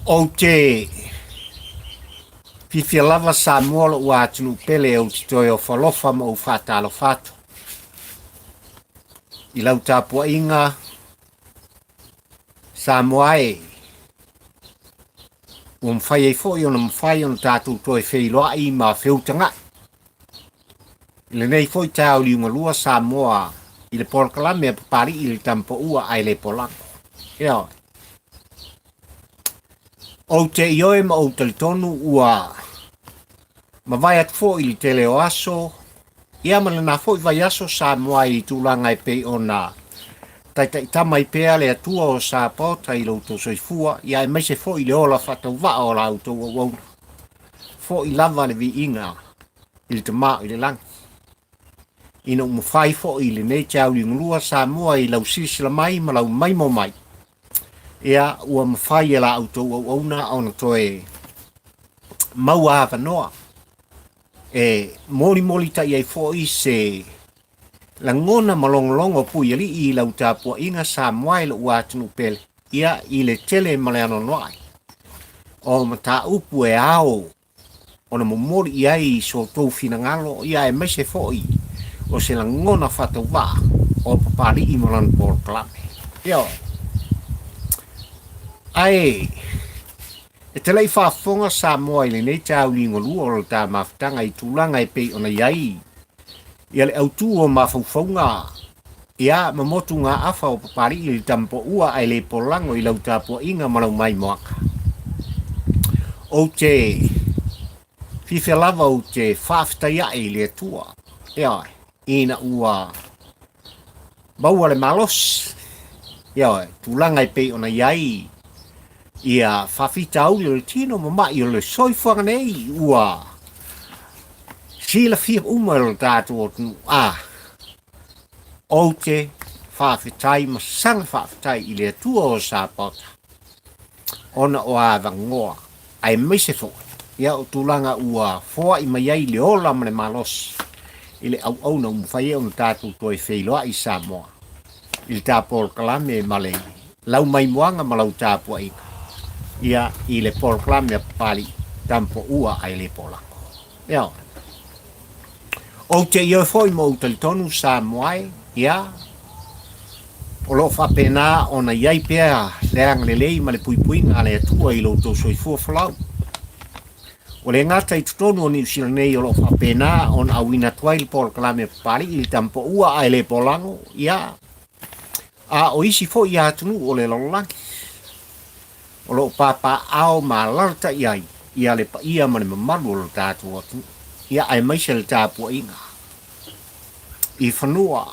Ou te fiafia lava Samoa lou atunuu pele ou te toe ofo alofa ma ou faatalofa atu i lau tapuaiga Samoa e ua mafai ai foi ona mafai ona tatou toe feiloai ma feutagai i lenei foi taeao liugalua Samoa i le polokalame a Papalii i le Tamapaua ae le Polago. Ioe. Ou te ioe ma ou talitonu ua mavae atu foi i le tele o aso, ia ma lena foi vaiaso Samoa i tulaga e pei ona taitaitama ai pea le Atua o Sapaota i lo outou soifua, ia aemaise foi le ola faatauvaa o la outou auauna. Foi lava le viiga i le Tama o i le lagi. Ina ua mafai foi i lenei taeao Samoa i lau silasila mai ma lau maimoa mai, ia ua mafai e la outou auauna ona toe maua avanoa e molimolitai ai foi se lagona ma logologo puialii i lau tapuaiga Samoa i lou atunuu pele, ia i le tele ma le anoanoai o mataupu e ao ona momoli i ai so outou finagalo, ia aemaise foi o se lagona faatauvaa o Papalii ma lana polokalame. Ioe. Ae e te le i faafofoga Samoa i lenei taeao liugalua o le ta mafutaga i tulaga e pei ona i ai ia le autū o mafaufauga ia ma motugaafa o Papalii i le Tamapaua ae le polago i lau tapuaiga ma lau maimoaga. Ou te fiafia lava ou te faafetai ae i le Atua, ioe, ina ua maua le malosi, ioe, tulaga e pei ona i ai ia faafitauli o le tino ma ma'i o le soifuaga nei ua silafia uma e lo tatou atunuu. A ou te faafetai ma saga faafetai i le Atua o Sapaota ona o avanoa aemaise foi ia o tulaga ua foai mai ai le ola ma le malosi i le auauna ua mafai ai ona tatou toe feiloai i Samoa i le ta polokalame ma le lau maimoaga ma lau tapuaiga ia i le polokalame a Papalii Tamapaua ae le Polago. Ioe. Ou te ioe foi ma ou talitonu Samoa e, ia, o lo o faapena ona i ai pea le agalelei ma le puipuiga a le Atua i lo outou soifua folau. Ua le gata i totonu o Niu Sila nei o lo o faapena ona auina atu ai le polokalame a Papalii i le Tamapaua ae le Polago, ia, a o isi foi atunuu o le lalolagi o lo o papaaao ma alaalatai ai ia le paia ma le mamalu o lo tatou atunuu, ia aemaise le tapuaiga i fanua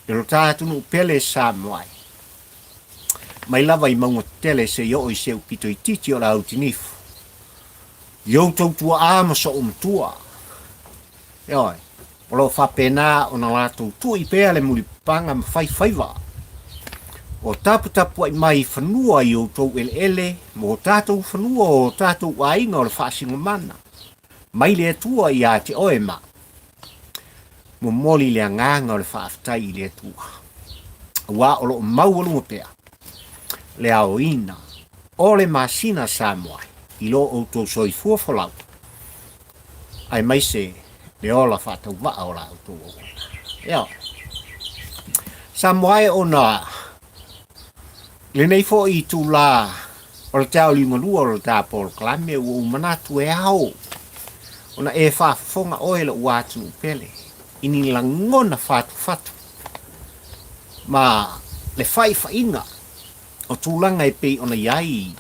i lo ta atunuu pele Samoa ai, mai lava i mauga tetele seia oo i se upito itiiti o le autinifu, i outou tuaa ma soo matua, ioe, o lo o faapena ona latou tui pea le mulipapaga ma fai faiva o taputapuai mai fanua i outou eleele ma o tatou fanua o o tatou aiga o le faasingamana mai le Atua ia te oe ma momoli le agaga o le faafetai i le Atua, aua o lo o maualuga pea le aoina o le masina Samoa i lo outou soifua folau aemaise le ola faatauvaa o la outou auauna. Ioe. Samoa e ona lenei foi itulā o le taeao liugalua o le ta polokalame ua ou manatu e ao ona e faafofoga oe lou atunuu pele i ni lagona fatufatu ma le faifaiga o tulaga e pei ona i ai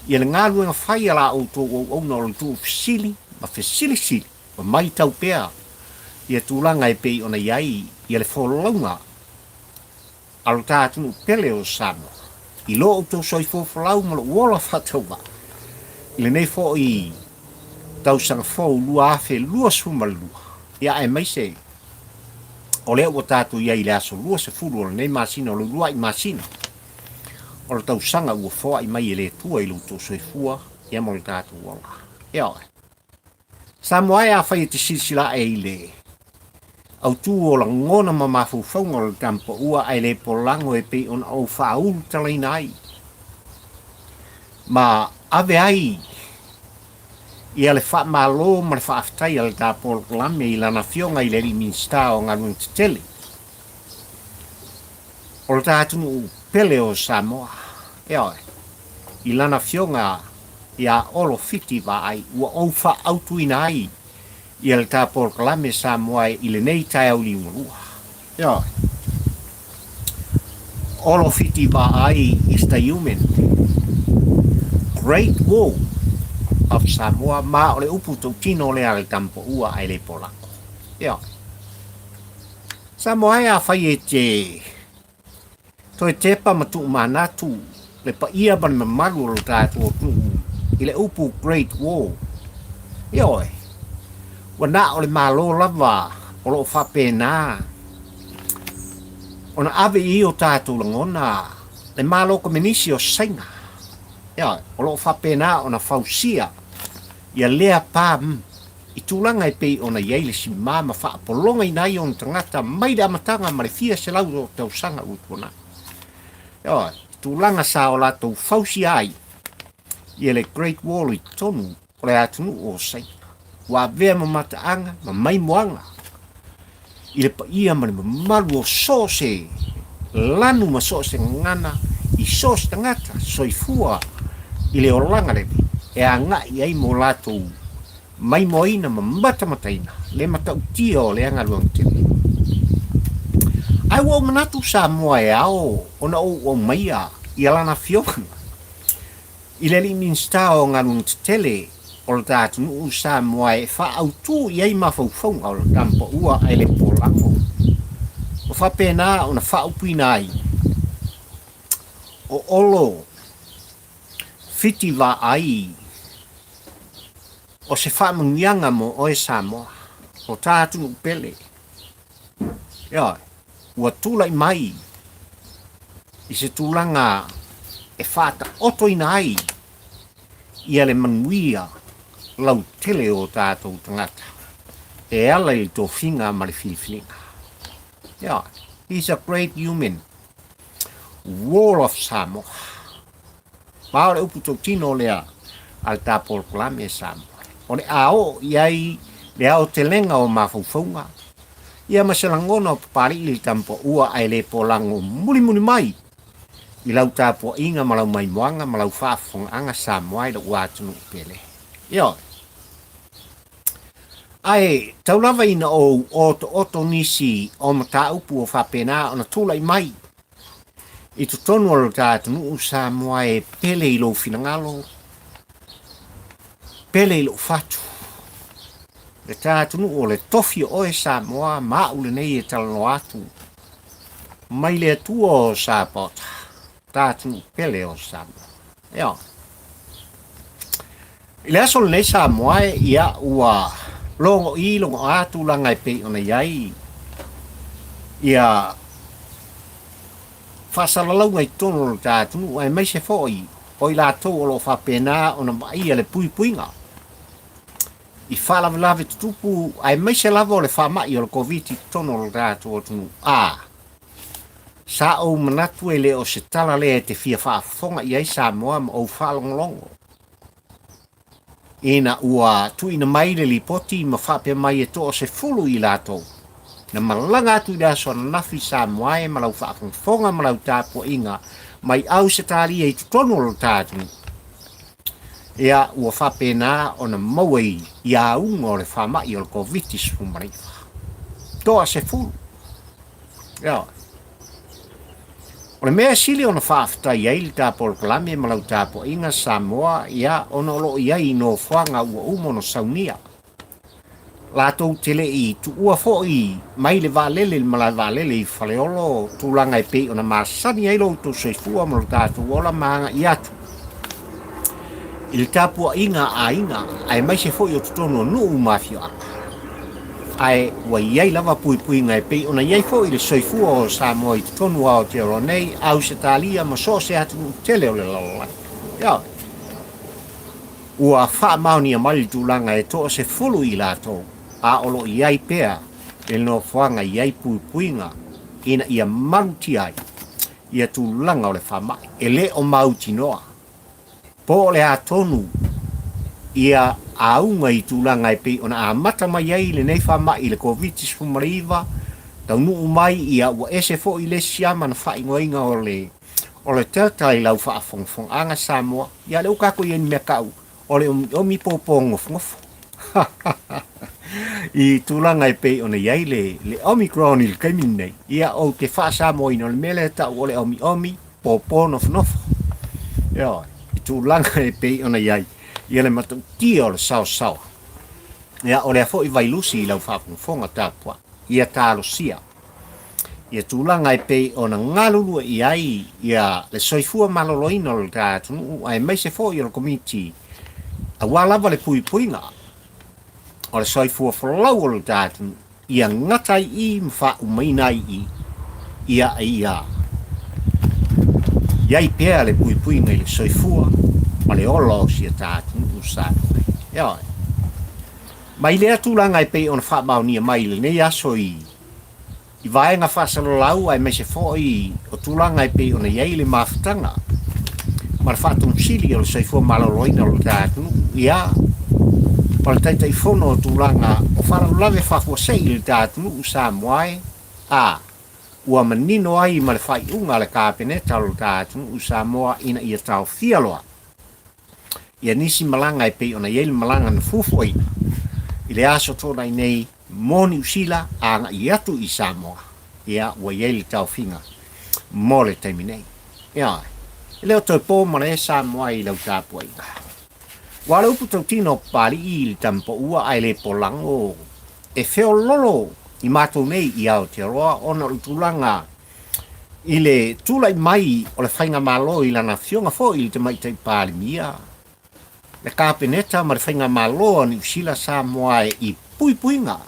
ia le galuega fai a la outou auauna o le tuufesili ma fesilisili ma maitau pea ia tulaga e pei ona i ai ia le folauga a lo ta atunuu pele o Samoa i lo outou soifua folau ma lou ola faatauvaa i lenei foi tausaga fou 2022, ia aemaise o lea ua tatou i ai i le aso 20 o lenei masina o le uluai masina o le tausaga ua foai mai e le Atua i lo outou soifua ia ma lo tatou ola. Ioe. Samoa e, afai e te silasila ae i le autū o lagona ma mafaufauga o le Tamapaua ae le polago e pei ona ou faaulutalaina ai. ma ave ai ia le faamalo ma le faafetai a le ta polokalame i lana Afioga i le Alii Minisita o Galuega Tetele o le ta atunuu pele o Samoa, ioe, i lana Afioga ia Olo Fiti Vaai, ua ou faaautuina ai ia le ta polokalame Samoa i lenei taeao liugalua. Ioe. Olo Fiti Vaai is the human Great Wall of Samoa ma o le upu tautino lea a le Tamapaua ae le polako. Ioe. Samoa e afai e te Toe tepa ma tuumanatu le paia ma le mamalu o lo tatou atunuu i le upu Great Wall. Ioe, ua na o le Malo lava o lo o faapena ona ave i ai o tatou lagona le Malo Komenisi o Saina. Ioe, o lo o faapena ona fausia ia lea pa i tulaga e pei ona i ai le sima ma faapologaina ai ona tagata mai le amataga ma le fia selau o tausaga ua tuanai. Ioe, i tulaga sa o latou fausia ai ia le Great Wall i totonu o le atunuu o Saina, ua avea ma mataaga ma maimoaga i le paia ma le mamalu o so o se lanu ma so o se gagana i so o se tagata soifua i le olaga lenei e agai ai mo latou maimoaina ma matamataina le matautia o lea galuega tele. Ae ua ou manatu Samoa e ao ona ou aumaia ia lana afioga I le alii Minisita o Galuega Tetele o le ta atunuu Samoa e faaautu i ai mafaufauga o le tamapaua ae le polago, ua faapena ona faaupuina ai o Olo Fiti Vaai o se faamanuiaga mo oe Samoa, o ta atunuu pele. Ioe, ua tulai mai i se tulaga e faataotoina ai ia le manuia lautele o tatou tagata e ala i le tofiga ma le filifiliga. Ioe, he's a great human, wall of Samoa. Ma o le upu tautino lea a le ta polokalame e Samoa. O le a oo i ai le aotelega o mafaufauga, ia ma se lagona o Papali'i i le Tamapaua ae le polago mulimuli mai i lau tapuaiga ma lau maimoaga ma lau faafofogaaga Samoa i lou atunuu pele. Ioe. Ae tau lava ina ou otooto nisi o mataupu o faapena ona tulai mai I totonu o lo ta atunuu Samoa e pele i lou finagalo, pele i lou fatu. Le ta atunuu o le tofi o oe Samoa ma au lenei e talanoa atu mai le Atua o Sapaota, ta atunuu pele o Samoa. Ioe. I le aso lenei Samoa e, ia, ua logo i logo a tulaga e pei ona i ai ia faasalalauga i totonu o lo ta atunuu, aemaise foi o i latou o lo o faapena ona vaaia le puipuiga i faalavelave tutupu, aemaise lava o le faamai o le Koviti i totonu o lo tatou atunuu. A sa ou manatu e le o se tala lea e te fia faafofoga i ai Samoa ma ou faalogologo Ina ua tuuina mai le lipoti ma faapea mai e toa-10 i latou, na malaga atu i le aso ananafi Samoa e ma lau faafogafoga ma lau tapuaiga mai Ausetalia i totonu o lo ta atunuu. Ia, ua faapena ona maua i auga o le faamai o le Koviti-19. Toa-10. Ioe. O le mea e sili ona faafetai ai le ta polokalame ma lau tapuaiga Samoa, ia, ona o lo o i ai i nofoaga ua uma ona saunia. Latou te le i tuua foi mai le vaalele i le malae vaalele i Faleolo, tulaga e pei ona masani ai lo outou soifua ma lo tatou ola ma agai atu i le tapuaiga a aiga aemaise foi o totonu o nuu ma afioaga. Ae ua i ai lava puipuiga e pei ona i ai foi le soifua o Samoa i totonu o Aotearoa nei, Ausetalia ma so o se atunuu tele o le lalolagi. Ioe. Ua faamaonia mai le tulaga e toa-10 i latou, a o lo o i ai pea le nofoaga i ai puipuiga ina ia malutia ai ia tulaga o le faamai e le o mautinoa. Po o le a tonu ia auga i tulaga e pei ona amata mai ai lenei faamai i le Koviti-19, taunuu mai ia ua ese foi le isi ama na faaigoaina o le o le Delta i lau faafogafogaaga Samoa. Ia lea ua tatou i ai i le mea tau o le omiomi pōpō nofonofo i tulaga e pei ona i ai le, le Omicron i le taimi lenei. Ia, ou te faasamoaina o le mea lea e tau o le omiomi pōpō nofonofo. Ioe, i tulaga e pei ona i ai ia le matautia o le saosaoa. Ia, o lea foi vailusi i lau faafogafoga tapuai, ia talosia ia tulaga e pei ona galulue i ai ia le soifua maloloina o le ta atunuu aemaise foi o le Komiti aua lava le puipuiga o le soifua folau o le ta atunuu ia gata ai i ma faaumaina ai i ia ia i ai pea le puipuiga i le soifua ma le ola o si a ta atunuu Samoa. Ioe. Mai lea tulaga e pei ona faamaonia mai i lenei aso i i vaega faasalalau aemaise foi o tulaga e pei ona i ai le mafutaga ma le faatonusili o le soifua maloloina o le ta atunuu, ia, ma le Taitaifono o tulaga o faalavelave faafuasei i le ta atunuu Samoa e, a, ua manino ai ma le faaiuga a le Kapeneta o le ta atunuu Samoa ina ia taofia loa ia nisi malaga e pei ona i ai le malaga na fuafuaina i le aso Toonai nei mo Niu Sila agai atu i Samoa, ia ua i ai le taofiga mo le taimi nei. Ia, e le o toe po malae Samoa i lau tapuaiga. Ua le upu tautino o Papalii i le tamapaua ae le polago e feololo i matou nei i Aotearoa ona o le tulaga i le tulai mai o le Faigamalo i lana afioga foi i le Tamaitai Palemia, le Kapeneta ma le Faigamalo a Niu Sila Samoa i puipuiga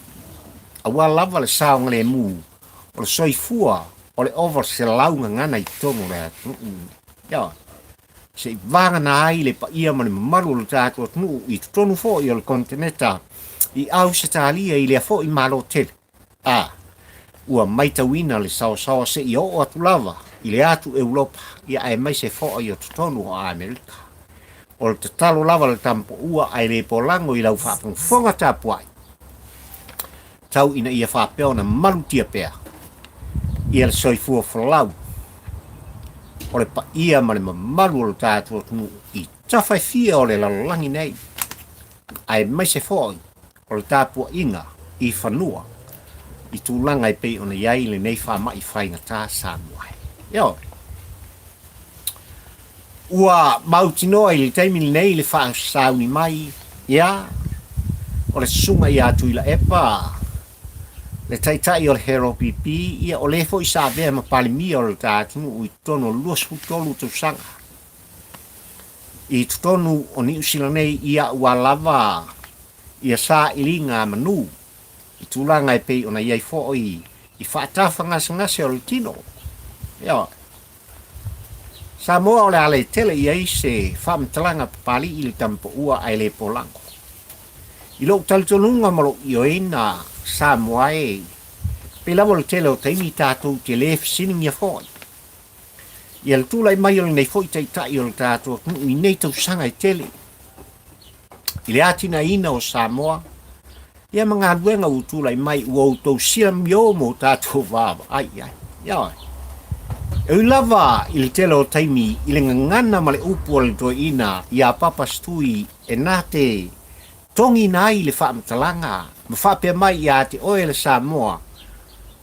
aua lava le saogalemu o le soifua o le ova 100 gagana i totonu o le atunuu. Ia, se i vagana ai le paia ma le mamalu o le tatou atunuu i totonu foi o le koneteneta i Ausetalia i lea foi Malo tele. A ua maitauina le saosaoa seia oo atu lava i le atu Eulopa, ia aemaise foi o totonu o Amerika. O le tatalo lava a le tamapoua ae le polago i lau faafogafoga tapuai, tau ina ia faapea ona malutia pea ia le soifua folau o le paia ma le mamalu o le tatou atunuu i tafa e fia o le lalolagi nei, aemaise foi o le tapuaiga i fanua i tulaga e pei ona i ai lenei faamai faigata Samoa. Ioe. Ua mautinoa i le taimi lenei le faasauni mai, ia, o le susuga ia Tuilaepa, le taitai o le HRPP, ia o le foi sa avea ma Palemia o le ta atunuu i totonu o le 23 tausaga. I totonu o Niu Sila nei ia ua lava ia sailiga manu i tulaga e pei ona i ai foi i faatafagasegase o le tino. Ioe. Samoa o le a le tele i ai se faamatalaga Papalii i le tamapaua ae le polago. I lou talitonuga ma lou ioeina Samoa e, pei lava o le tele o taimi tatou te le fesiligia foi. Ia le tulai mai o lenei foi taitai o le tatou atunuu i nei tausaga e tele i le atinaeina o Samoa, ia ma galuega ua tulai mai ua outou siamio mo tatou vaavaai i ai. Ioe. E ui lava i le tele o taimi i le gagana ma le upu a le toeaina ia Papa Stui e na te togiina ai le faamatalaga ma faapea mai ia te oe le Samoa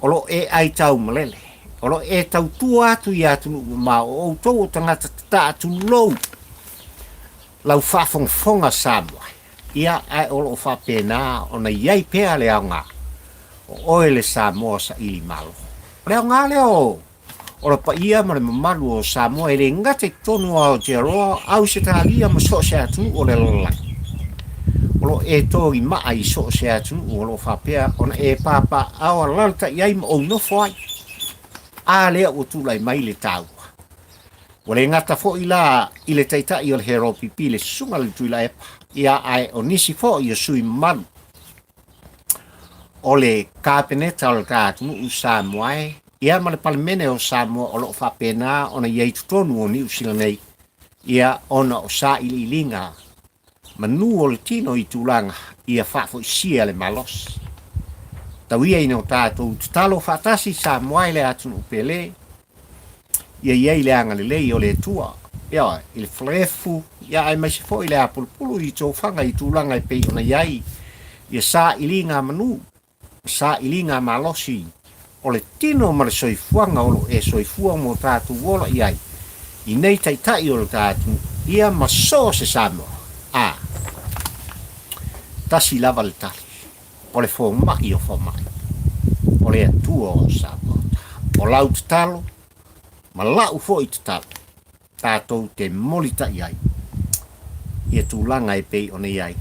o lo o e aitau malele, o lo o e tautua atu i atunuu mamao, o outou o tagata tataa tulou lau faafogafoga Samoa, ia ae o lo o faapena ona i ai pea le aoga o oe le Samoa saili malo. O le aoga lea o O le paia ma le mamalu o Samoa e le gata i totonu o Aotearoa, Ausetalia ma so o se atunuu o le lalolagi. O lo o e tori maa i so o se atunuu o lo o faapea ona e papaaao alaalatai ai ma ou nofo ai. A lea ua tulai mai le taua. Ua le gata foi la i le taitai o le HRPP le Susuga i le Tuilaepa, ia ae o nisi foi o sui mamalu o le Kapeneta o le ta atunuu Samoa e, ia ma le Palemene o Samoa o lo o faapena ona i ai i totonu o Niu Sila nei. Ia, ona o sailiiliga manu o le tino i tulaga ia faafoisia le malosi. Tau ia ina o tatou tatalo faatasi Samoa e le atunuu pele, ia i ai le agalelei o le Atua, ioe, i le falefu, ia aemaise foi le apulupulu i tofaga i tulaga e pei ona i ai ia sailiga manu, sailiga malosi o le tino ma le soifuaga o lo o e soifua ma o tatou ola i ai i nei taitai o le ta atunuu, ia ma so o se Samoa. A tasi lava le tali, o le fomai o fomai, o le Atua o Samoa. O lau tatalo ma la'u foi tatalo, tatou te molitai ai ia tulaga e pei ona i ai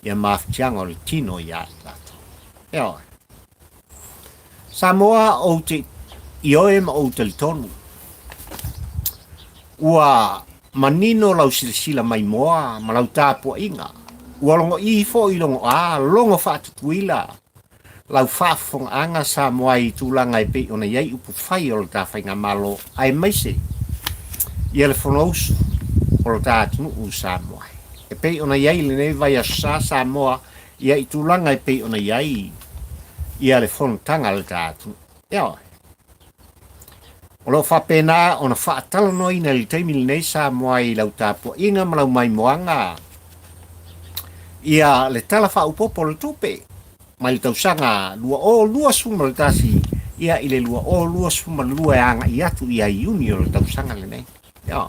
ia mafatiaga o le tino ia i latou. Ioe. Samoa ou te ioe ma ou talitonu ua manino lau silasila maimoa ma lau tapuaiga, ua logoii foi logoa logo faatutuila lau faafofogaaga Samoa i tulaga e pei ona i ai upufai o le ta faigamalo aemaise ia le Fonousu o le ta atunuu Samoa e pei ona i ai lenei vaiaso sa Samoa ia i tulaga e pei ona i ai ia le fonotaga a le ta atunuu. Ioe. O lo o faapena ona faatalanoaina i le taimi lenei Samoa i lau tapuaiga ma lau maimoaga ia le Tala Faaopoopo o le Tupe mai le tausaga 2021 ia i le 2022 e agai atu ia Iuni o le tausaga lenei. Ia,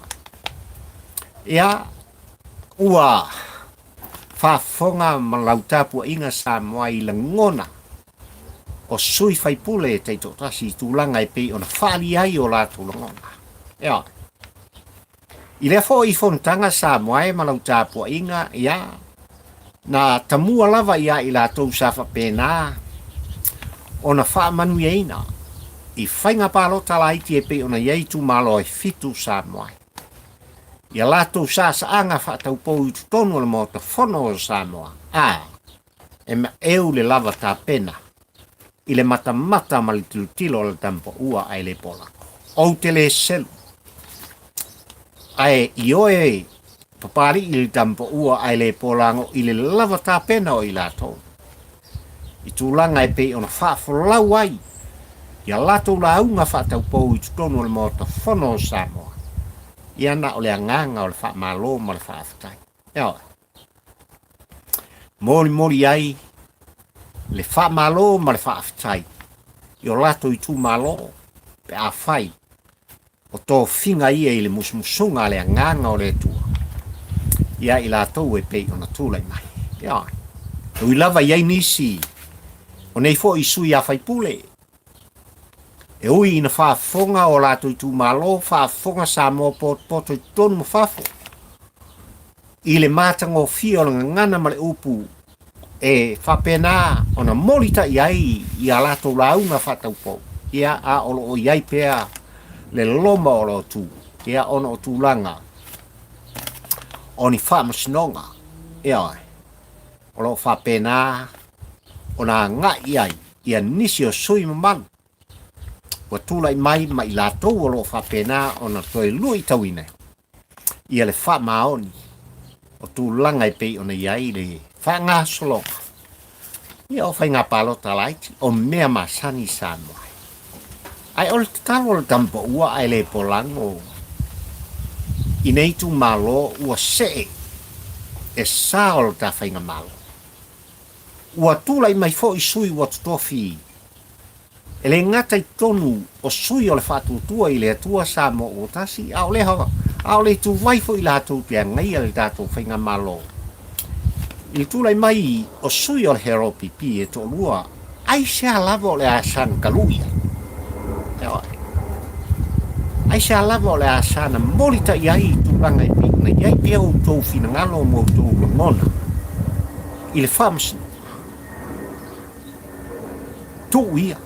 ia ua faafofoga ma lau tapuaiga Samoa i lagona o sui faipule taitoatasi i tulaga e pei ona faaalia ai o latou lagona. Ia, i lea foi fonotaga Samoa e ma lau tapuaiga, ia, na tamua lava ia i latou sa faapena ona faamanuiaina i faiga palota laiti e pei ona i ai itumalo e fitu Samoa. Ia latou saasaaga faataupou i totonu o le Maota Fono o Samoa, a e maeu le lava tapena i le matamata ma le tilotilo a le tamapaua ae le polako. Ou te le selu, ae ioe papalii le tamapaua ae le polago i le lava tapena o i latou i tulaga e pei ona faafolau ai ia latou lauga faataupou i totonu o le Maota Fono o Samoa. Ia na o le agaga o le faamalo ma le faafetai. Ioe. Molimoli ai le faamalo ma le faafetai i o latou itumalo pe afai o tofiga ia i le musumusuga a le agaga o le Atua ia i latou e pei ona tulai mai. Ioe. E ui lava i ai nisi o nei foi sui a faipule e ui ina faafofoga o latou itumalo, faafofoga Samoa potopoto i totonu ma fafo i le matagofie o le gagana ma le upu e faapena ona molitai ai i a latou lauga faataupou, ia, a o lo o i ai pea le loma o lo o tu, ia, ona o tulaga o ni faamasinoga, ioe, o lo o faapena ona agai i ai ia nisi o sui mamalu ua tulai mai ma i latou o lo o faapena ona toe luitauina ia le faamaoni o tulaga e pei ona i ai le faagasologa ia o faiga palota laiti o mea masani i Samoa. Ae o le tatalo a le tamapaua ae le polago i nei itumalo ua see e sa o le ta faigamalo. Ua tulai mai foi sui ua totofi E le gata i totonu o sui o le Faatuatua i le Atua Samoa ua tasi, a o le, a o le ituvai foi latou te agaia le tatou faigamalo. I le tulai mai o sui o le HRPP e toalua, aisea lava o le a saga kalui ai? Ioe. Aisea lava o le a saga molitai ai i tulaga e pei ona i ai pea outou finagalo ma outou lagona i le faamasinoga? Tuu ia.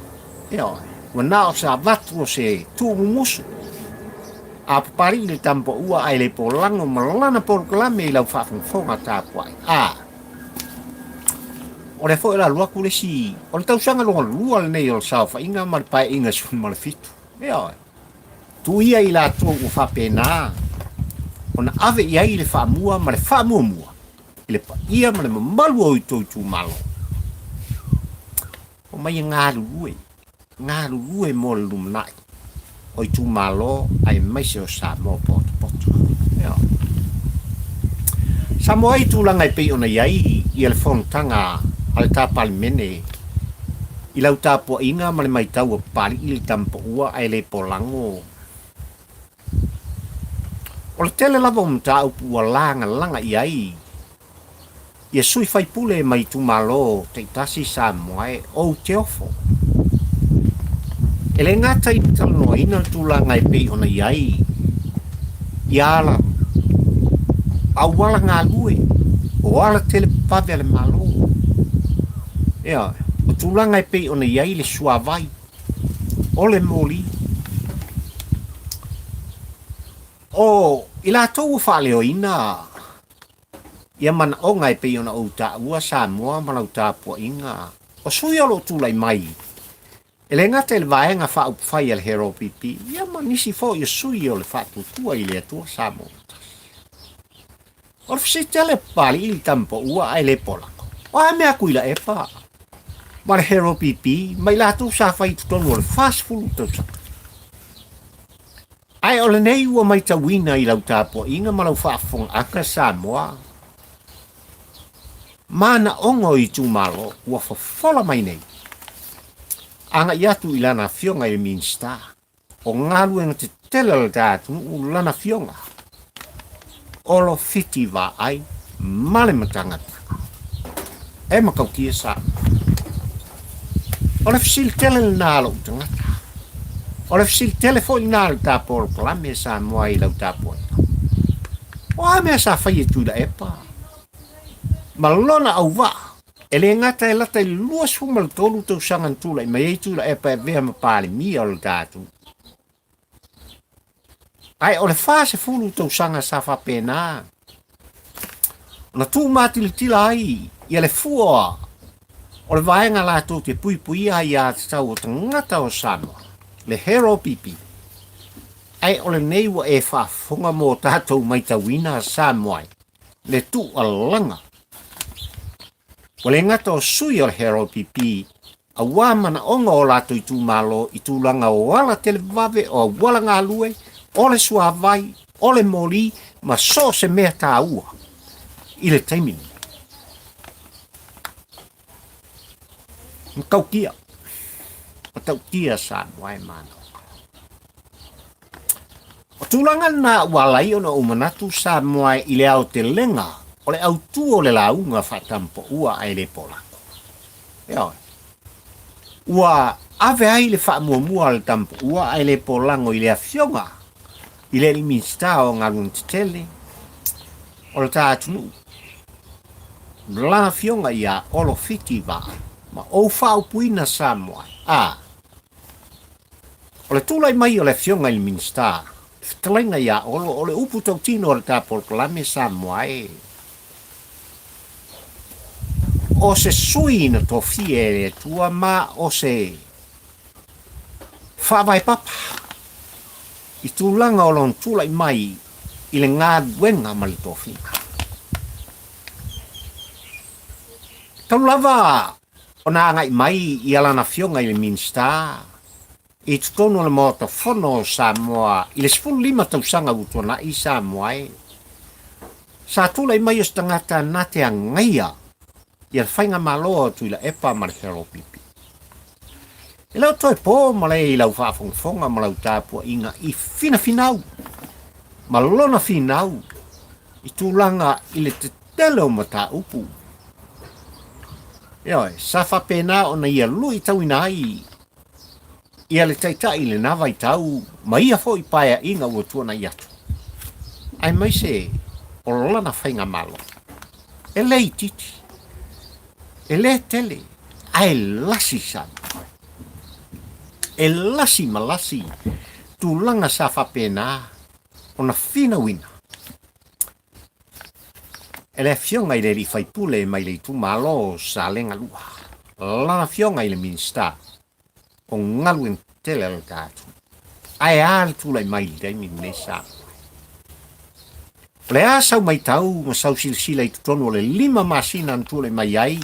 Ioe. Ua na o se avatu o se tuumumusu a Papalii le tamapaua ae le polago ma lana polokalame i lau faafogafoga tapuai. A o lea foi o le alu atu le isi, o le tausaga lona lua lenei o le saofaiga ma le paeaiga 17. Ioe. Tuu ia i latou ua faapena ona ave i ai le faamua ma le faamuamua i le paia ma le mamalu o outou itumalo. Omai e galulue, galulue mo le lumanai o itumalo aemaise o Samoa potopoto. Ioe. Samoa i tulaga e pei ona i ai ia le fonotaga a le ta Palemene i lau tapuaiga ma le maitau a Papalii le Tamapaua ae le polago. O le tele lava o mataupu ua lagalaga i ai ia sui faipule mai itumalo taitasi Samoa e ou te ofo. E le gata i le talanoaina le tulaga e pei ona i ai ia ala auala galue, o ala televavave a le Malo. Ioe, o tulaga e pei ona i ai le suavai, o le moli. O i latou ua faaleoina ia manaoga e pei ona ou taua Samoa ma lau tapuaiga, o sui o lo o tulai mai, e le gata i le Vaega Faaupufai a le HRPP, ia ma nisi foi o sui o le Faatuatua i le Atua Samoa ua Tasi. O le fesili tele Papalii le tama paua ae le polako. O a mea Tuilaepa ma le HRPP ma i latou sa fai i totonu o le 40 tausaga? Ae o lenei ua maitauina i lau tapuaiga ma lau faafofogaaga Samoa, manaoga o itumalo ua fofola mai nei agai atu i lana afioga i le Minisita o Galuega Tetele a le ta atunuu lana afioga Olo Fiti Vaai ma le Matagaluega e matautia Samoa. O le fesili tele lena a lou tagata. O le fesili tele foi lena a le ta polokalame Samoa i lau tapuaiga. O a mea sa fai e Tuilaepa ma lona auvaa e le gata e lata i le 23 tausaga na tulai mai ai Tuilaepa e avea ma Palemia o le ta atunuu. Ae o le 40 tausaga sa faapena ona tuumatilatila ai ia le fua o le vaega latou te puipuia aiā tatau o tagata o Samoa, le HRPP. Ae o lenei ua e faafofoga mo tatou maitauina Samoa le tuualalaga. Ua le gata o sui o le HRPP auā manaoga o latou itumalo i tulaga o ala televave, o auala galue, o le suavai, o le moli ma so o se mea taua i le taimi lenei. Matautia, matautia Samoa e manaoga. O tulaga na ua ala ai ona ou manatu Samoa i le aotelega o le autu o le lauga faatampaua ae le polako. Ioe. Ua ave ai le faamuamua a le Tamapuua ae le polago i le afioga i le alii Minisita o Galuega Tetele o le ta atunuu, lana afioga ia Olo Fiti Vaai, ma ou faaupuina Samoa a o le tulai mai o le afioga i le Minisita, fetalaiga ia Olo, o le upu tautino a le ta polokalame Samoa e O se sui na tofia e le Atua ma o se faavae papa i tulaga o lona tulai mai i le galuega ma le tofiga. Talu lava ona agai mai ia lana afioga i le Minisita i totonu o le Maota Fono o Samoa i le 15 tausaga ua tuanai Samoa e sa tulai mai o se tagata na te agaia ia le faigamalo a Tuilaepa ma le HRPP. E le o toe po malae i lau faafogafoga ma lau tapuaiga i finafinau ma lona finau i tulaga i le tetele o mataupu. Ioe, sa faapena ona ia luitauina ai ia le Taitai i lena vaitau ma ia foi paeaiga ua tuanai atu, aemaise o lana faigamalo. E le itiiti, e le tele, ae lasi Samoa. E lasi ma lasi tulaga sa faapena ona finauina e le Afioga i le alii faipule mai le itumalo o Salega 2, lana Afioga i le Minisita o Galuega Tetele a le ta atunuu. Ae a le tulai mai i le taimi lenei Samoa? O le a sau maitau ma sau silasila i totonu o le 5 masina na tulai mai ai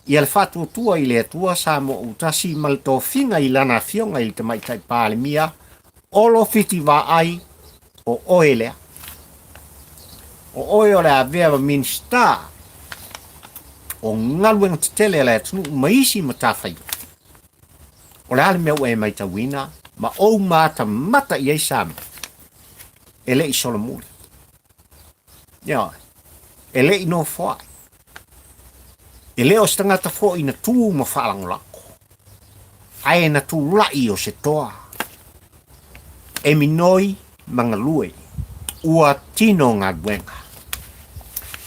ia le faatuatua i le Atua Samoa Autasi ma le tofiga i Lana Afioga i le Tamaitai Palemia, Olo Fiti Vaai, o oe lea. O oe o le avea ma Minisita o galuega tetele a le atunuu ma isi matafaioi. O le a le mea ua e maitauina ma ou matamata i ai Samoa? E le i solomuli. Ioe. E le i nofoai. E le o se tagata foi na tu ma faalagolago, ae na tulai o se toa e minoi ma galue, ua tino galuega.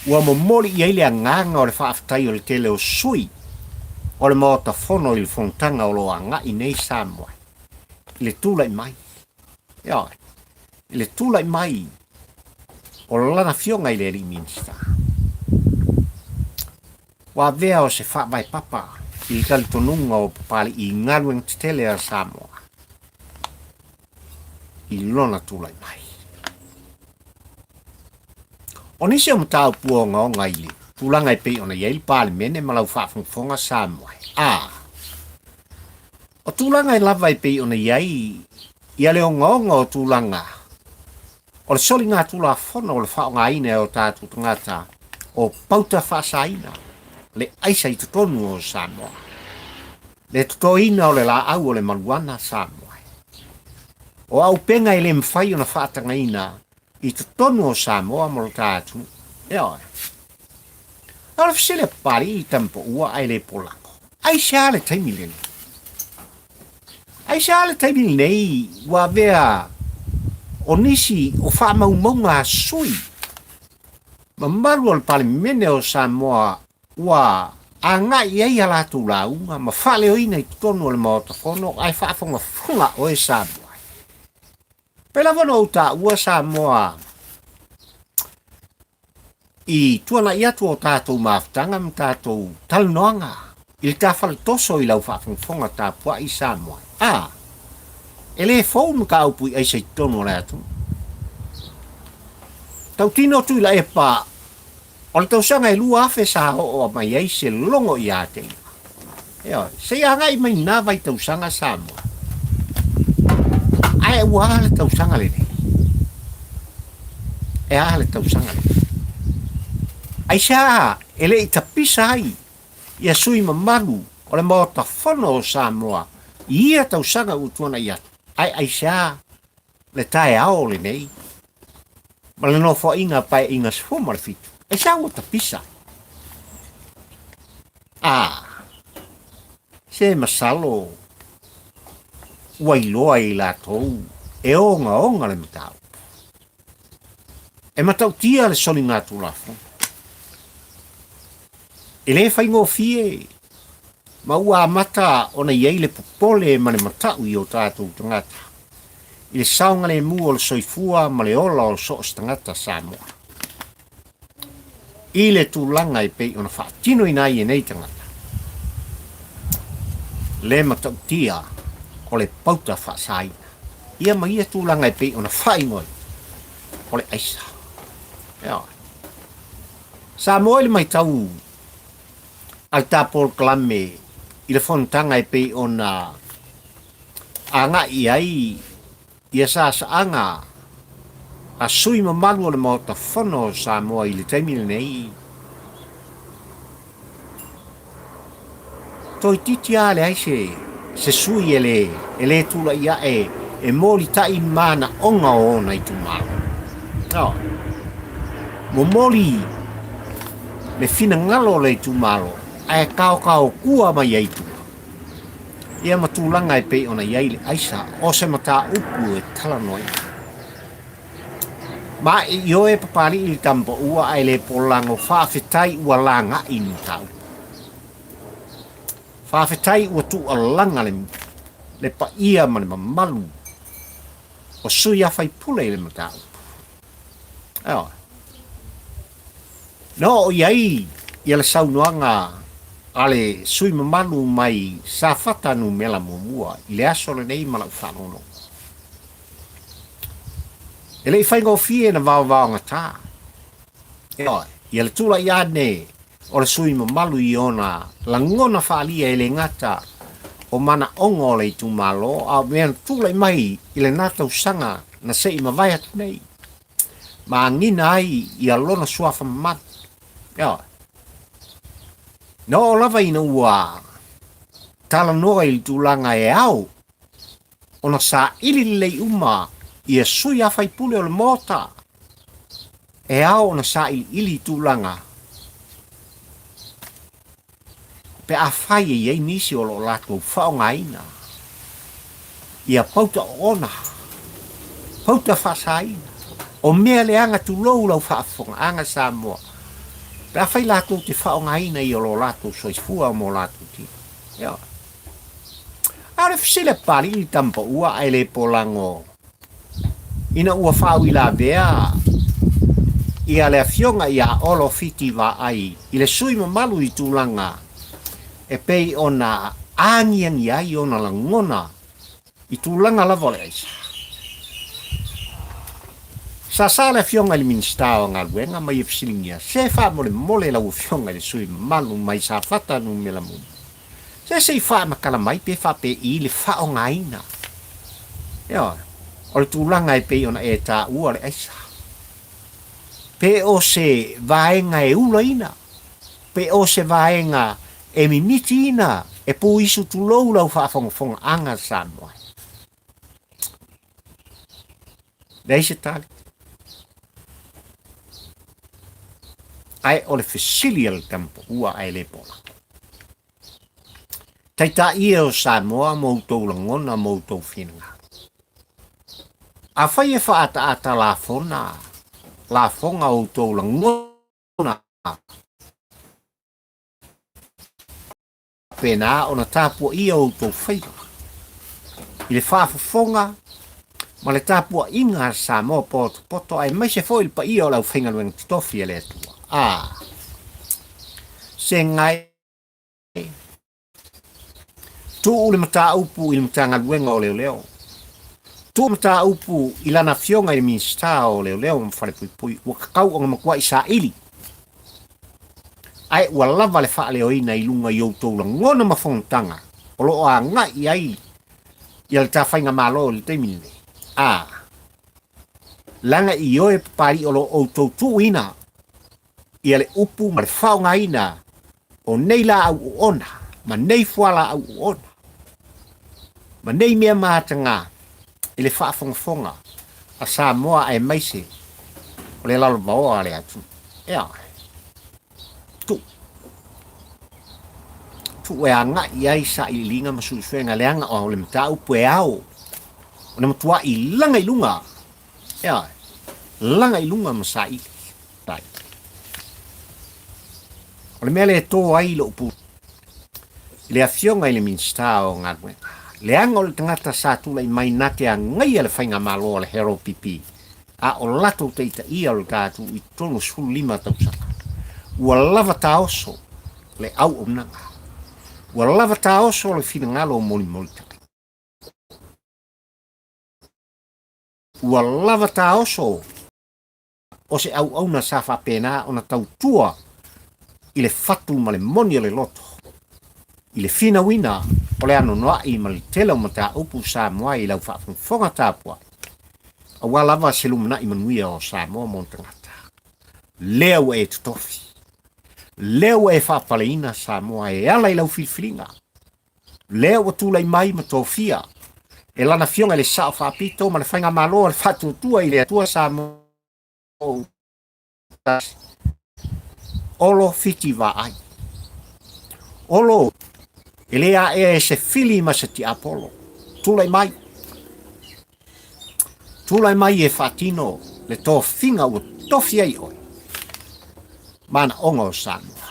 Ua momoli i ai le agaga o le faafetai o le tele o sui o le Maota Fono i le fonotaga o lo o agai nei Samoa i le tulai mai. Ioe, i le tulai mai o lana afioga i le alii Minisita. Ua avea o se faavae papa i le talitonuga o Papalii i galuega tetele a Samoa i lona tulai mai. O nisi o mataupu ogaoga i le tulaga e pei ona i ai le Palemene ma lau faafogafoga Samoa, a O tulaga e lava e pei ona i ai ia le ogaoga o tulaga o le soligatulafono o le faaaogaina e o tatou tagata o pauta faasaina le aisa i totonu o Samoa, le totoina o le laau o le maluana Samoa. O auupega e le mafai ona faatagaina i totonu o Samoa ma lo ta atunuu. Ioe. A o le fesili a Papalii i Tamapaua ae le polago, aisea le taimi lenei? Aisea le taimi lenei ua avea o nisi o faamaumauga a sui mamalu o le Palemene o Samoa ua agai i ai a latou lauga ma faaleoina i totonu o le Maota Fono ae faafogafoga oe Samoa? Pei lava ona ou taua Samoa i tuanai atu o tatou mafutaga ma tatou talanoaga i le ta faletoso i lau faafogafoga tapuai Samoa. A, e le fou le mataupu i aisa i totonu o le atunuu. Tautino Tuilaepa O le tausaga e 2000 sa oo mai ai se logo ia te ia. Ioe, se i agai mai na vai tausaga Samoa. Ae ua a le tausaga lenei? E a le tausaga lenei? Aisea e le i tapisa ai ia sui mamalu o le Maota Fono o Samoa i ia tausaga ua tuanai atu? Ae aisea le taeao lenei ma le nofoaiga Paeaiga 17, aisea ua tapisa? A, se masalo ua iloa e i latou e ogaoga le mataupu. E matautia le soligatulafono. E le faigofie ma ua amata ona i ai le popole ma le matau i o tatou tagata i le saogalemu o le soifua ma le ola o so o se tagata Samoa i le tulaga e pei ona faatinoina ai e nei tagata le matautia o le pauta faasaina ia ma ia tulaga e pei ona faaigoaina o le aisa. Ioe. Samoa i le matau a le ta polokalame i le fonotaga e pei ona agai i ai ia saasaaga a sui mamalu o le Maota Fono o Samoa i le taimi lenei, Toeitiiti lava leai se, se sui e le, e le tulai ae e molitai ni manaoga o ona itumalo. Ioe. Momoli le finagalo o le itumalo ae kaokaotua mai ai i tua. Ia ma tulaga e pei ona i ai le aisa o se mataupu e talanoaina. Ma e ioe Papalii le tamapaua ae le polago faafetai ua lagai le mataupu. Faafetai ua tuualaga le, le paia ma le mamalu o sui a faipule i le mataupu. Ioe. Na oo i ai ia le saunoaga a le sui mamalu mai Safata numera muamua i le aso lenei ma lau faalogologo. E le i faigofie na vaovaogata. Ioe, ia le tulai ane o le sui mamalu i ona lagona faaalia e le gata o manaoga o le itumalo, a o mea na tulai mai i lena tausaga na se i mavae atu nei, ma agiga ai ia lona suafa mamalu. Ioe. Na oo lava ina ua talanoa i le tulaga e ao ona saili lelei uma ia sui a faipule o le Maota, e ao ona sailiili i tulaga pe afai e i ai nisi o lo o latou faaaogaina ia pauta oona, pauta faasaina, o mea leaga tulou lau faafofogaaga Samoa, pe afai latou te faaaogaina ia lo latou soifua mo latou tino. Ioe. A o le fesili a Papalii i le tama paua ae le polago ina ua faauilavea ia le afioga ia Olo Fiti Vaai i le sui mamalu i tulaga e pei ona agiagi ai ona lagona i tulaga lava o le aisa. Sa sa le afioga i le Minisita o Galuega ma ia fesiligia, Se faamolemole lau afioga i le sui mamalu mai Safata Numera Mumu, se se i faamatala mai pe faapei le faaaogaina, ioe, o le tulaga e pei ona e taua le aisa. Pe o se vaega e ulaina, pe o se vaega e mimitiina, e puisu tulou lau faafogafogaaga Samoa. Leai se tali. Ae o le fesili a le tamapaua ae le pola. Taitai e o Samoa ma outou lagona ma outou finagalo. Afai e faaataata lafona, lafoga outou lagona, Pēnā ona tapuaia outou faiva i le faafofoga ma le tapuaiga a Samoa potopoto aemaise foi le paia o le aufaigaluega totofi a le Atua. A se gai tuu le mataupu i le Matagaluega o Leoleo, tuu le mataupu i lana afioga i le Minisita o Leoleo ma Falepuipui, ua tatau ona matuai saili Ae ua lava le faaleoina i luga i outou lagona ma fonotaga o lo o agai i ai ia le ta faigamalo i le taimi lenei. A leaga i oe Papalii o lo o outou tuuina ia le upu ma le faaaogaina o nei laau oona ma nei fualaau oona ma nei mea mataga i le faafogafoga a Samoa aemaise o le lalovaoa a le atunuu. Ea, tuu. Tuu e agai i ai sailiiliga ma suesuega leaga o le mataupu e ao ona matuai laga i luga. Ea, laga i luga ma saili. O le mea lea e tō ai lou pule i le Afioga i le Minisita o Galuega, leaga o le tagata sa tulai mai na te agaia le faigamalo a le HRPP, a o latou taitaia o le tatou i totonu o 15 tausaga. Ua lava taoso le auaunaga. Ua lava taoso le finagalo o molimolitaka. Ua lava taoso o se auauna sa faapena ona tautua i le fatu ma le moni o le loto, i le finauina o le anoanoai ma le tele o mataupu Samoa i lau faafogafoga tapuai, aua lava se lumanai manuia o Samoa ma ona tagata. Lea ua e totofi, lea ua e faapaleina Samoa e ala i lau filifiliga, lea ua tulai mai ma tofia e lana Afioga i le Sao Faapito ma le Faigamalo a le Faatuatua i le Atua Samoa Tasi. Olo Fiti Vaai. Olo, e le aea e se fili ma se tiapolo. Tulai mai. Tulai mai e faatino le tofiga ua tofi ai oe. Manaoga o Samoa.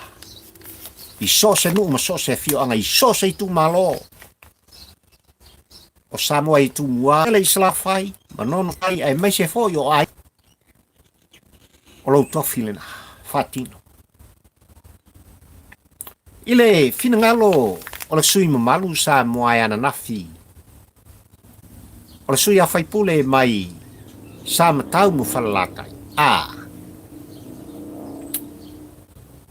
I so o se nuu ma so o se afioaga, i so o se itumalo o Samoa i Tumua, le i Salafai, Manono Tai, aemaise foi o aiga. O lou tofi lena, faatino. I le finagalo o le sui mamalu Samoa e ananafi, o le sui a faipule mai Samatau ma Falelatai. A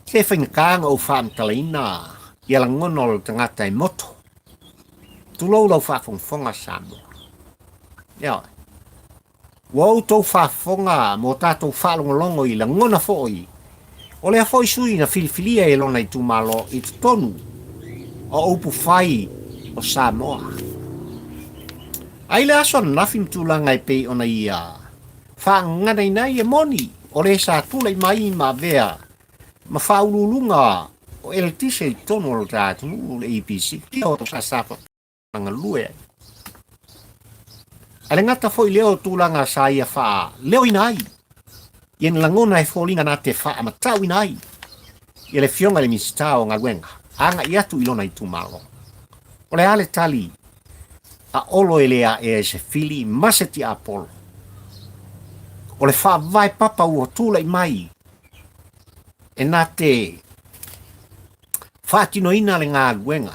Se faigata ona ou faamatalaina ia lagona o le tagata e moto. Tulou lau faafogafoga Samoa. Ioe. Ua outou faafofoga ma o tatou faalogologo i lagona foi o lea foi sui na filifilia e lona itumalo i totonu o upu fai o Samoa. A i le aso ananafi ma tulaga e pei ona ia faagaganaina ai, e moni o le sa tulai mai ma avea ma faauluuluga o eletise i totonu o lo ta atunuu, le EPC, sa galue ai. Ae le gata foi lea o tulaga sa ia faaleoina ai ia ni lagona e foliga na te faamatauina ai ia le Afioga i le Minisita o Galuega agai atu i lona itumalo. O le a le tali a Olo e le aea e se fili ma se tiapolo? O le faavae papa ua tulai mai e na te faatinoina le galuega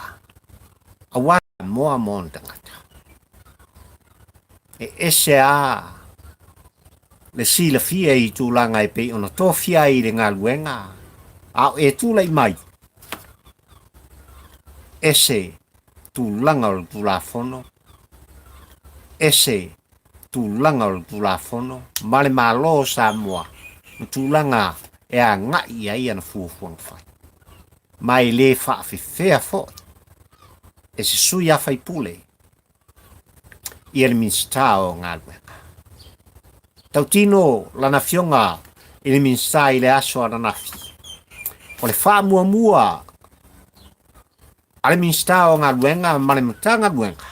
aua moa ma ona tagata. E ese a le silafia i tulaga e pei ona tofia ai i le galuega a o e tulai mai, ese tulaga o le Tulafono, ese tulaga o le Tulafono ma le Malo o Samoa ma tulaga e agai i ai ana fuafuaga fai. Ma e le faafefea foi e se sui a faipule ia le Minisita o Galuega. Tautino lana afioga i le Minisita i le aso ananafi, o le faamuamua a le Minisita o Galuega ma le Matagaluega,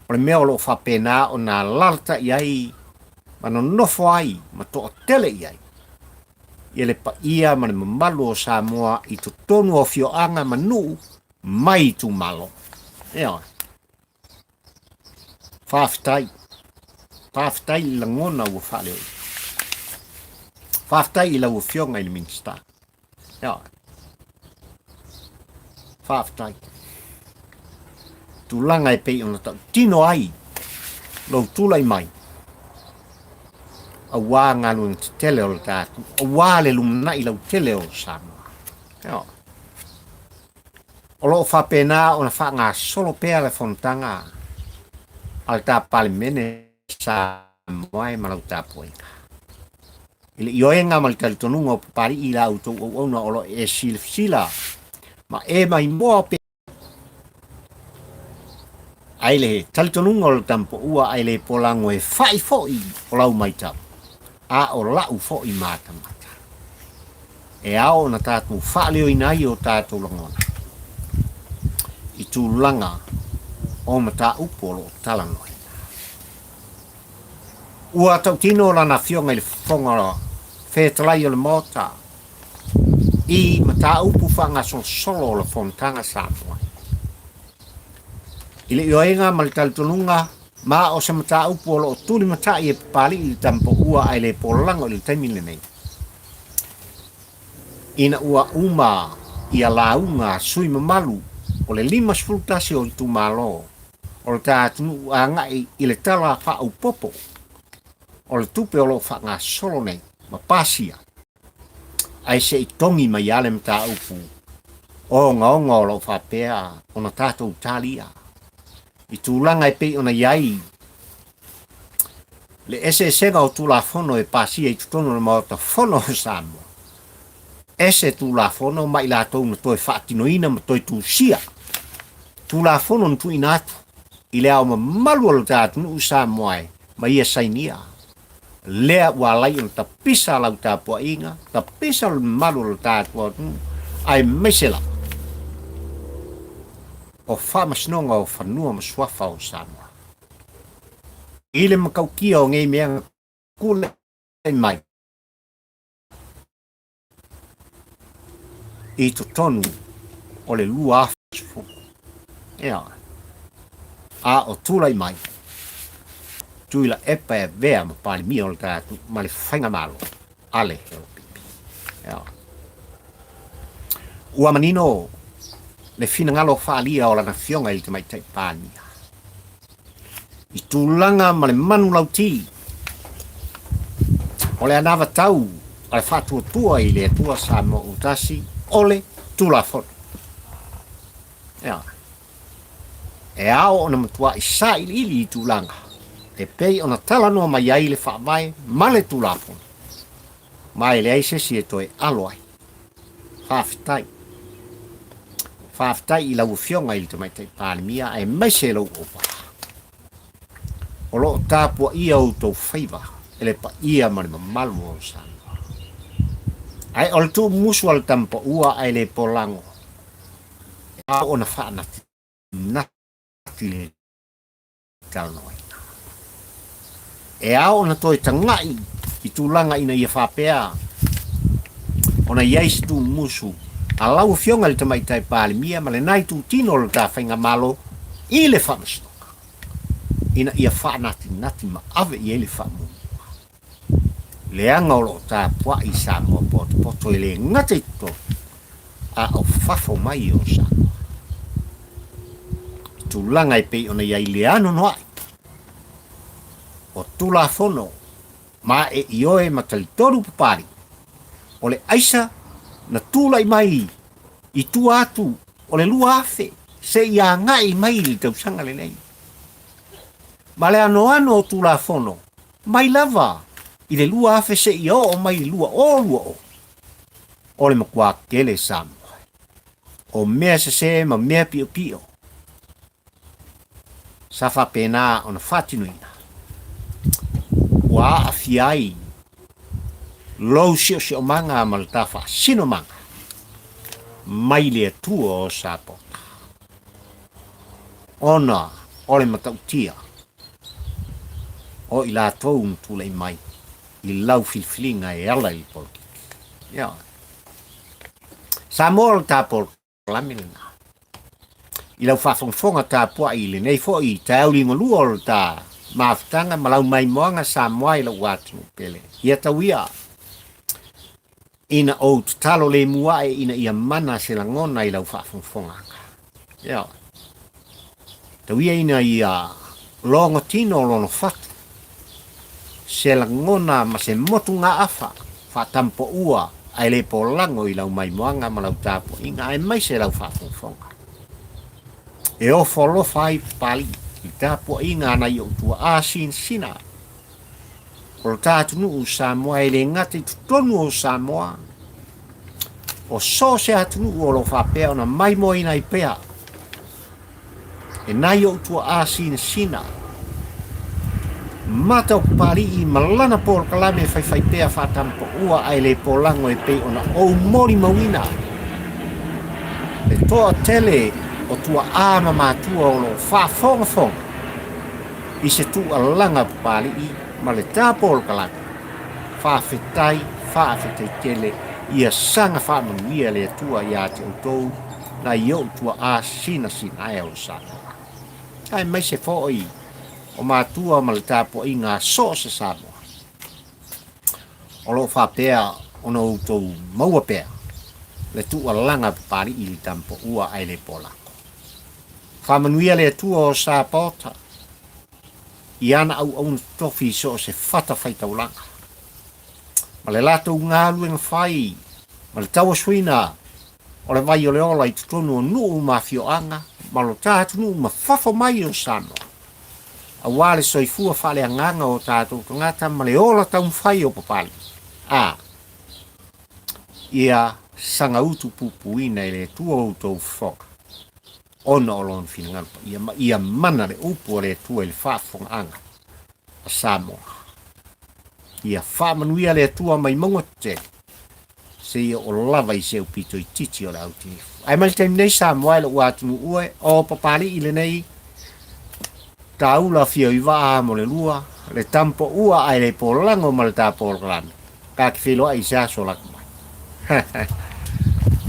o le mea o lo o faapena ona alaalatai ai ma nonofo ai ma toatele i ai ia le paia ma le mamalu o Samoa i totonu o afioaga ma nuu mai itumalo. Ioe. Faafetai. Faafetai i lagona ua faaleoina. Faafetai i lau Afioga i le Minisita. Ioe. Faafetai. Tulaga e pei ona tautino ai lou tulai mai aua galuega tetele o le tatou, aua le lumanai lautele o Samoa. Ioe. O lo o faapena ona faagasolo pea le fonotaga a le ta Palemene Samoa e ma lau tapuaiga. I le ioega ma le talitonuga o Papalii i la outou auauna o lo o e silafila ma e maimoa pea Ai le talitonuga o le tamapoua ai le polago e fa'i fo'i o lau maitau, a o la'u fo'i matamata. E ao ona tatou faaleoina ai o tatou lagona i tulaga o mataupu o lo o talanoaina. Ua tautino lana afioga i le Fofoga Fetalai o le Maota i mataupu faagasolosolo o le Fonotaga Samoa. I le ioega ma le talitonuga, ma o se mataupu o lo o tulimatai e Papalii le Tamapoua ae le polago i le taimi lenei. Ina ua uma ia lauga a sui mamalu o le 51 o itumalo o le ta atunuu agai i le Tala Faaopoopo o le Tupe o lo o faagasolo nei ma pasia, ae se i togi mai lava le mataupu ogaoga o lo o faapea ona tatou talia i tulaga e pei ona i ai le eseesega o Tulafono e pasia i totonu o le Maota Fono o Samoa, ese Tulafono ma i latou na toe faatinoina ma toe tusia Tulafono na tuuina atu i le ao mamalu o lo ta atunuu Samoa e ma ia sainia lea ua alai ona tapisa lau tapuaiga, tapisa le mamalu o lo tatou atunuu, aemaise lava o Faamasinoga o Fanua ma Suafa o Samoa. I le matautia o nei mea na tulai mai i totonu o le 2010, ioe, a o tulai mai Tuilaepa e avea ma Palemia o le tatou ma le Faigamalo a le LPP. Ioe. Ua manino le finagalo faaalia o lana afioga i le Tamaitai Palemia. I tulaga ma le manulauti o le anavatau a le Faatuatua i le Atua Samoa ua Tasi, o le Tulafono. Ioe. E ao ona matuai sailiili i tulaga e pei ona talanoa mai ai le Faavae ma le Tulafono, ma e leai se isi e toe alo ai. Faafetai. Faafetai i lau Afioga i le Tamaitai Palemia aemaise lou auala. O lo o tapuaia outou faiva e le paia ma le mamalu o Samoa. Ae o le tuumusu a le tamapaua ae le polago, e ao ona faanatinati le talanoaina. E ao ona toe taga'i i tulaga ina ia faapea ona i ai se tuumusu a lau Afioga i le Tamaitai Palemia ma lena itutino o le ta Faigamalo i le Faamasinoga ina ia faanatinati ma ave i ai le faamuamua. Leaga o lo o tapuai Samoa potopoto e le gata i totonu a o fafo mai o Samoa. I tulaga e pei ona i ai le anoanoai o Tulafono ma e ioe ma talitonu Papalii, o le aisa na tulai mai i tua atu o le 2000 seia agai mai i le tausaga lenei. Ma le anoano o Tulafono mai lava i le 2000 seia oo mai i le 2020, o le matua tele Samoa o mea sese ma mea piopio sa faapena ona faatinoina ua aafia ai lou siosiomaga ma le ta faasinomaga mai le Atua o Sapota ona o le matautia o i latou na tulai mai i lau filifiliga e ala i le polokiki. Ioe. Samoa o le ta polokalame lena. I lau faafogafoga tapuai i lenei foi taeao liugalua o le ta mafutaga ma lau maimoaga Samoa i lou atunuu pele. Ia tauia ina ou tatalo lemu ae ina ia mana se lagona i lau faafogafogaaga. Ioe. Tauia ina ia logotino lona fatu, se lagona ma se motugaafa faatampoua ae le polago i lau maimoaga ma lau tapuaiga aemaise lau faafogafoga. E ofo alofa ai Papalii i tapuaiga a nai ou tuaa sinasina O lo ta atunuu Samoa e le gata i totonu o Samoa, o so o se atunuu o lo o faapea ona maimoaina ai pea e nai ou tuaa sinasina mata o Papalii ma lana polokalame e faifai pea faatampaua ae le polago e pei ona ou molimauina le toatele o tuaa ma matua o lo o faafogafoga i se tuualaga Papalii ma le tapo o le kalaka, faafetai, faafetai tele, ia saga faamanuia le Atua ia te outou nai ou tuaa sinasinae o le Samoa. Aemaise foi o matua ma le tapuaiga a so o se Samoa o lo o faapea ona outou maua pea le tuualaga Papalii i le tampaua ae le polako. Faamanuia le Atua o Sapaota i ana auauna totofi i so o se fatafaitaulaga, ma le latou galuega fai ma le tauasuina o le vai o le ola i totonu o nuu ma afioaga ma lo ta atunuu ma fafo mai o Samoa, aua le soifua faaleagaga o tatou tagata ma le ola taumafai o Papalii, a ia sagautu puipuina e le Atua outou fofoga, ona o Lona finagalo paia, ma ia mana le upu a le Atua i le faafofogaaga a Samoa. Ia faamanuia le Atua mai mauga tetele, seia oo lava i se aupito itiiti o le autinifu. Ae mai le taimi nei Samoa e lou atunuu e, o Papalii lenei, taula fia i vaa mo le lua, le tampoua ae le polago ma le tapolokalame. Ta te feiloai i se aso lata mai.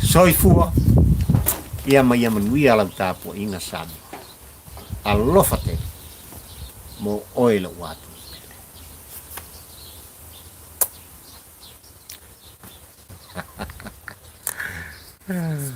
Soifua ia ma ia manuia lau tapuaiga Samoa. Alofa tele mo oe lou atunuu pele.